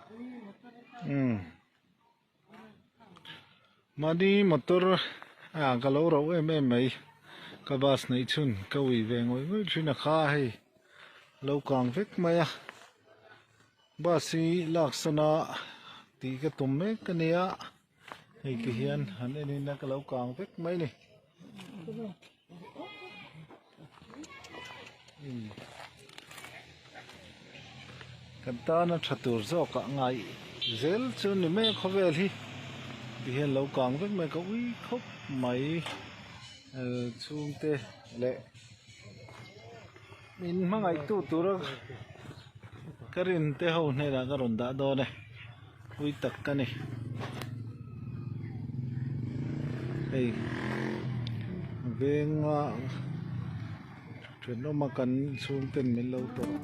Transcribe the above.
Umm mahni motor ah ka lo rauh em em mai ka bus neih chhun ka ui ve ngawih ngawih thin a kha hei lo kang vek mai a bus hi laksan a tih ka tum mek a nia hei ti hian han en in a ka lo kang vek mai a ni. Kan tana tha tur zawkah ngai zel chu ni mai a khawvel hi ti hian lo kang vek mai ka ui khawp mai chhungte leh min hmangaihtu tura ka rin te ho hnenah ka rawn dah dawn e ui tak ka ni hei venga thenawma kan chhungten min lo tawrh.